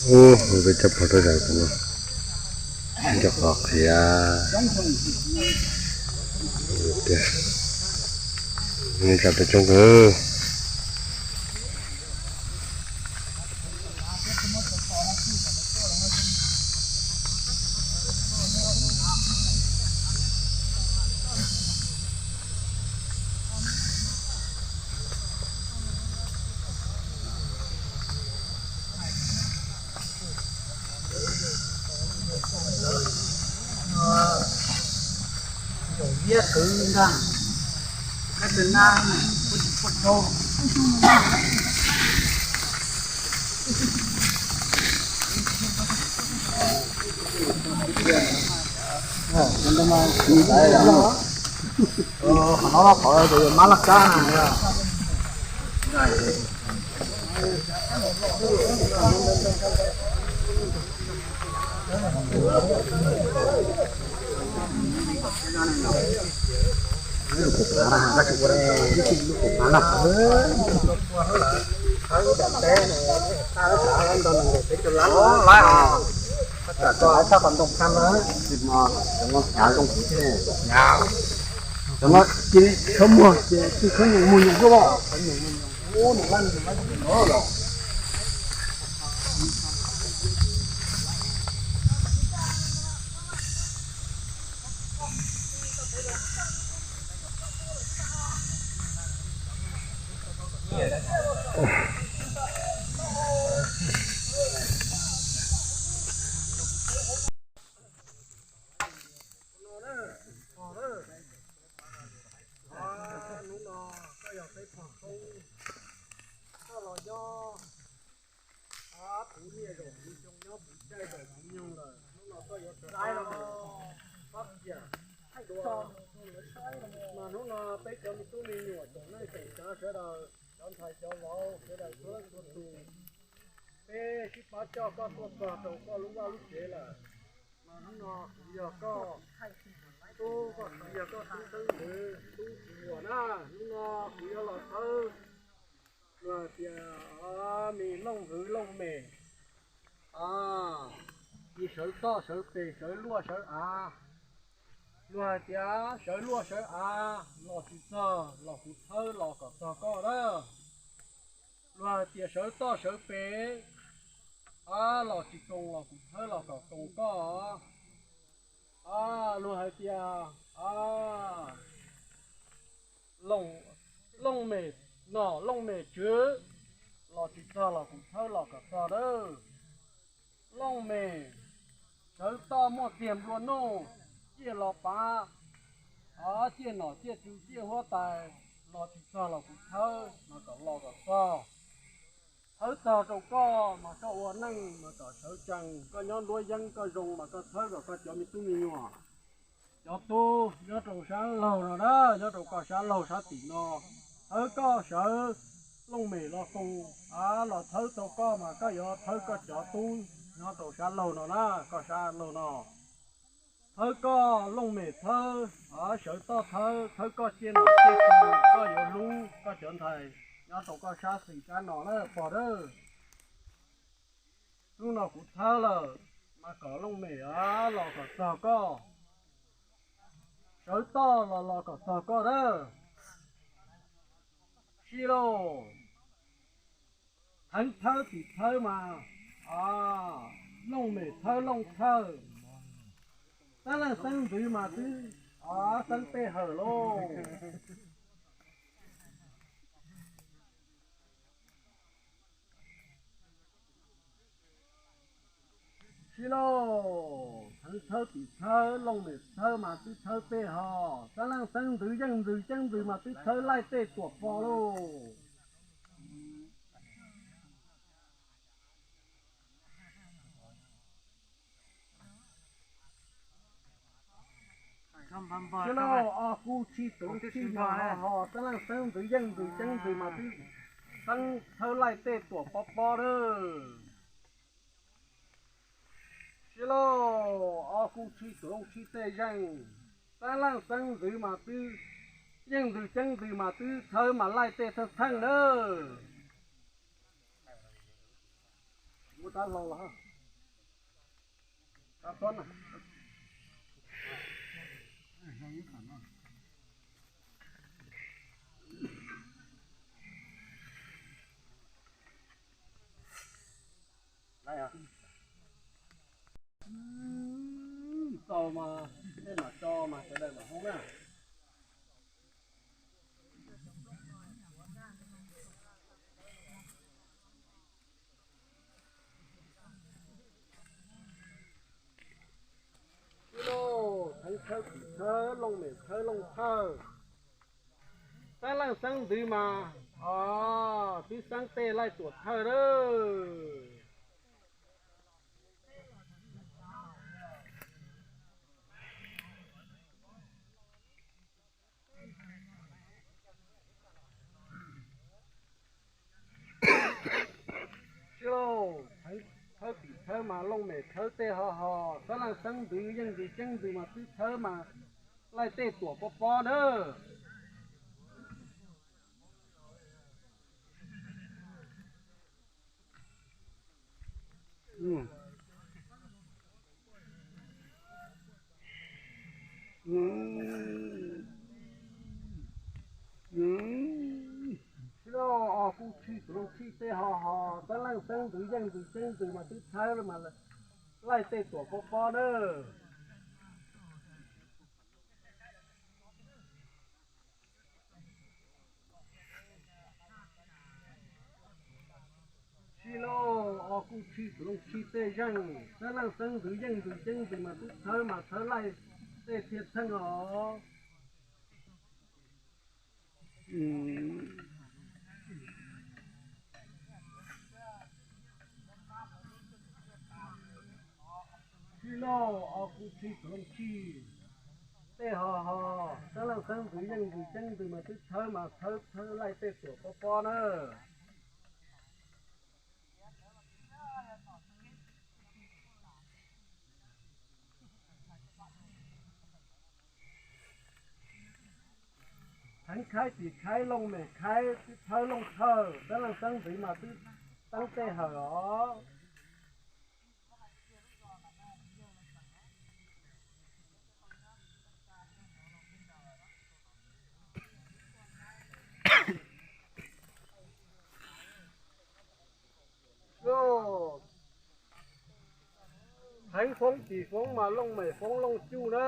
Ub, peb coj pog rau zaum no, cov qhov qhiav tiag, nej cov peb coob kawg. Qhov no qhov mab laj kab na. Hnub no koj yog peb pog tub, koj los nyob puv niaj zaum puv xyoo, nyob puv caij zaum puv nyoog lawm. Hnub no koj yuav sawv tau pab kiag dua. Mas hnub no peb cov me tub me nyuam tsoom neej tsoom tsav sawv daws, cov ntxhais cov vauv sawv daws txhua leej txhua tus, peb sib pab coj koj tuaj txog rau koj lub vaj lub tsev lawm. Mas hnub no kuv yog koj tub, koj txiv yog koj tub xeeb ntxwv tub tsis huam na. Hnub no kuv yuav los thawb luag hais tias me looj hwv looj mem, sawv toj sawv pem sawv luaj sawv av. Luag hais tias sawv luaj sawv av los tsis txog los kuv thawb los kom txog koj na. Luag hais tias sawv toj sawv pem los tsis koom los kuv thawb los kom koom koj. Luag hais tias looj mem nom looj mem tswv los tsis txog los kuv thawb los kom txog na. Looj mem sawv toj muaj tiag nplua nuj, ciaj los pav, ciaj nom ciaj tswv ciaj huab tais los tsis txog los kuv thawb mas kom los kom txog. Thawb txog rau koj mas koj ua neej mas kom sawv tsees, koj nyob nruab yeeb koj zoo mas koj thawb kom koj cov me tub me nyuam, cov tub nyob rau sab laug no na, nyob rau koj sab laug sab tim no, thawb koj sawv looj mem los koom, los thawb tau koj mas koj yuav thawb koj cov tub nyob rau sab laug no na, koj sab laug no. Thawb koj looj mem thawb, sawv toj thawb, thawb koj ciaj nom ciaj tswv, koj yuav hlub koj cov ntxhais nyob rau koj sab xis sab no na pog na. Hnub no kuv thawb lawm mas kom looj mem los kom txog koj, sawv toj los los kom txog koj na. Sib lauj, theev thawb tim thawb mas looj mem thawb looj thawj, xeeb leej xeeb ntxwv mas twb xeeb tej hawm lauj. Sib lauj, theev thawb tim thawb looj mem thawb mas twb thawb tej ho, xeeb leej xeeb ntxwv yeej ntxwv ceeb ntxwv mas twb thawb laij tej tuam pog lauj. Sib lauj, ob kub tshij tuv tshij nyog ho ho, xeeb leej xeeb ntxwv yeej ntxwv ceeb ntxwv mas twb xeeb thawb laij tej tuam pob pob lawm. Sib lauj, ob kub tshij tuv tshij tej zeej, xeeb leej xeeb ntxwv mas twb yeej ntxwv ceeb ntxwv mas twb thawb mas laij tej txheej txheej lawm. Hlo los. Tau mas, nej mam tso mas sawv daws mam hu na. Ib lauj, theev thawb tim thawb, looj mem thawb looj thawj, xeeb leej xeeb ntwv mas, o, twb xeeb tej laij tuam thawj lawm. Sib lauj, thawb tim thawb mas looj mem thawb tej ho ho, xeeb leej xeeb ntwv yeej ntws ceeb ntws mas twb thawb mas laij tej tuam pob pob nawb. Sib lauj, o kuj tshij xwm looj tshij tej ho ho, xeeb leej xeeb ntwv yeej ntws ceeb ntws mas twb thawb mas laij tej tuam pob pob nawb. Sib lauj, o kuj tshij xwm looj tshij tej zeej, xeeb leej xeeb ntwv yeej ntws ceeb ntws mas twb thawb mas thawb laij tej thiaj txheej os. Sib lauj, o kuj tshij xwm looj tshij tej ho ho, xeeb leej xeeb ntwv yeej ntws ceeb ntws mas twb thawb mas thawb thawb laij tej tuam pob pob nawb. Theev khaib tim khaib looj mem khaib twb thawb looj thawj, xeeb leej xeeb ntwv mas twb xeeb tej hawm os. Theev foob tim foob mas looj mem foob looj cuj na,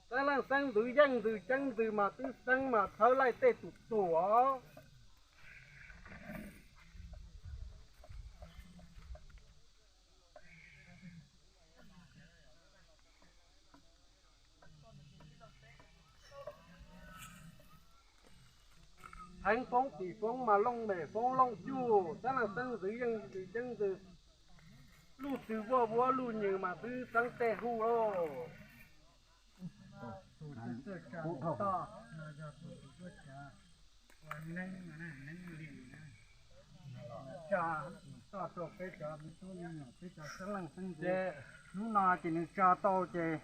xeeb leej xeeb ntwv yeej ntws ceeb ntws mas twb xeeb mas thawb laij tej tus tuam os. Theev foob tim foob mas looj mem foob looj cuj, xeeb leej xeeb ntwv yeej ntws ceeb ntws, luj twg vuaj vuab luj nyees mas twb xeeb tej huj lauj. Txawj tsa toj no yog tus tub tsav ua neeb, neeb li tsa toj rau peb cov me tub me nyuam, peb cov xeeb leej xeeb ntxwv. Hnub no ces nws tsa tau ces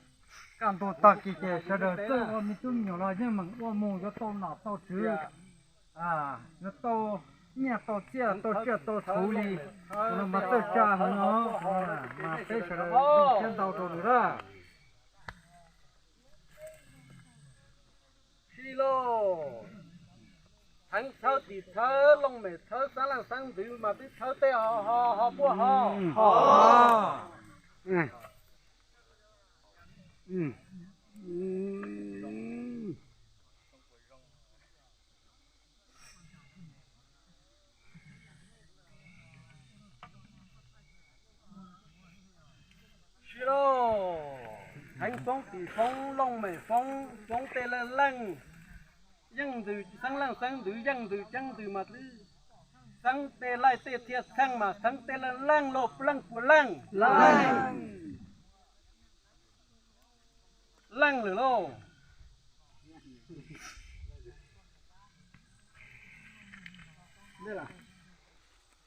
kaj ntug tag kis ces sawv daws txawj ua me tub me nyuam los yeej meem ua mus yuav tau nom tau tswv, yuav tau nyiaj tau txiaj tau tsiaj tau txhuv li. Mas txawj tsa heev no, mas peb sawv daws zoo siab ntau rau nws na. Sib lauj, theev thawb tim thawb looj mem thawb xeeb leej xeeb ntxwv mas twb thawb tej ho ho ho puaj ho. Sib lauj, theev foob tim foob looj mem foob foob tej leej leej, yeej ntws xeeb leej xeeb ntxwv yeej ntws ceeb ntws mas twb xeeb tej laij tej thiaj txheej mas xeeb tej leej leej lauj, leej puas leej? Leej lawm lauj.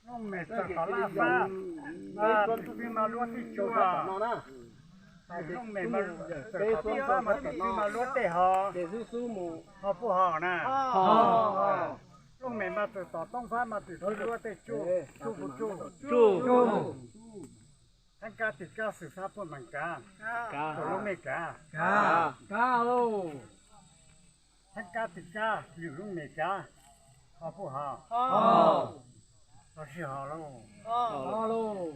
Looj mem txawm kom laj fab, tus twg mas luab tij cuag. Looj mem txawm kom tij fab mas tus twg mas luab tej ho, ho puaj ho na. Looj mem mas txwm tom toob fab mas txwm tsuj luab tej tsuj, tsuj puas tsuj? Tsuj. Txheeb kab tim kab xwm fab puaj meem kav, puas lub mej kav? Kav. Txheeb kab tim kab lwm lub mej kav, ho puaj ho? Ho sij ho lauj.